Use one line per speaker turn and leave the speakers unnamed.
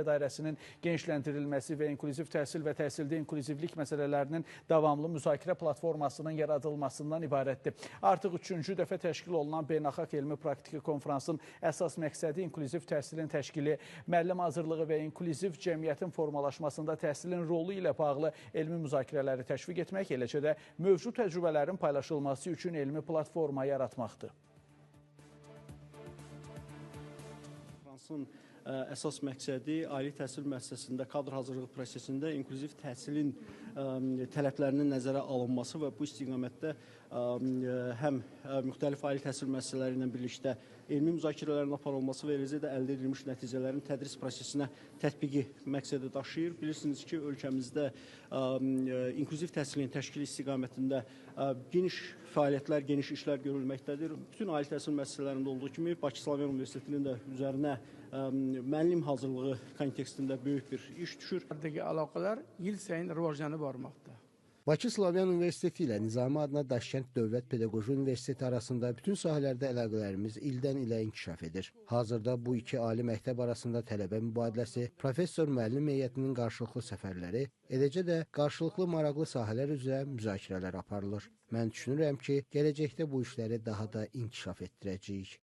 Dairəsinin genişləndirilməsi və inklüziv təhsil və təhsildə inklüzivlik məsələlərinin davamlı müzakirə platformasının yaradılmasından ibarətdir. Artıq üçüncü dəfə təşkil olunan beynəlxalq elmi praktiki konfransın əsas məqsədi inklüziv təhsilin təşkili, müəllim hazırlığı və inklüziv cəmiyyətin formalaşmasında təhsilin rolu ilə bağlı elmi müzakirələri təşviq etmək, eləcə də mövcud təcrübələrin paylaşılması üçün elmi platforma yaratmaqdır.
Konfransın əsas məqsədi ali təhsil müəssisəsində kadr hazırlığı prosesində inklüziv təhsilin tələblərinin nəzərə alınması və bu istiqamətdə həm müxtəlif ali təhsil müəssisələri ilə birlikdə elmi müzakirələrin aparılması və eləcə də əldə edilmiş nəticələrin tədris prosesinə tətbiqi məqsədi daşıyır. Bilirsiniz ki, ölkəmizdə inklüziv təhsilin təşkili istiqamətində geniş fəaliyyətlər, geniş işlər görülməkdədir. Bütün ali təhsil müəssisələrində olduğu kimi Bakı Slavyan Universitetinin də üzərinə müəllim hazırlığı kontekstində böyük bir iş düşür.
Əlaqələr yil sayın rivojlanib bormoqda.
Bakı Slavyan Universiteti ilə Nizami adına Daşkənd Dövlət Pedaqoji Universiteti arasında bütün sahələrdə əlaqələrimiz ildən ilə inkişaf edir. Hazırda bu iki ali məktəb arasında tələbə mübadiləsi, professor-müəllim heyətinin qarşılıqlı səfərləri, eləcə də qarşılıqlı maraqlı sahələr üzrə müzakirələr aparılır. Mən düşünürəm ki, gələcəkdə bu işləri daha da inkişaf etdirəcəyik.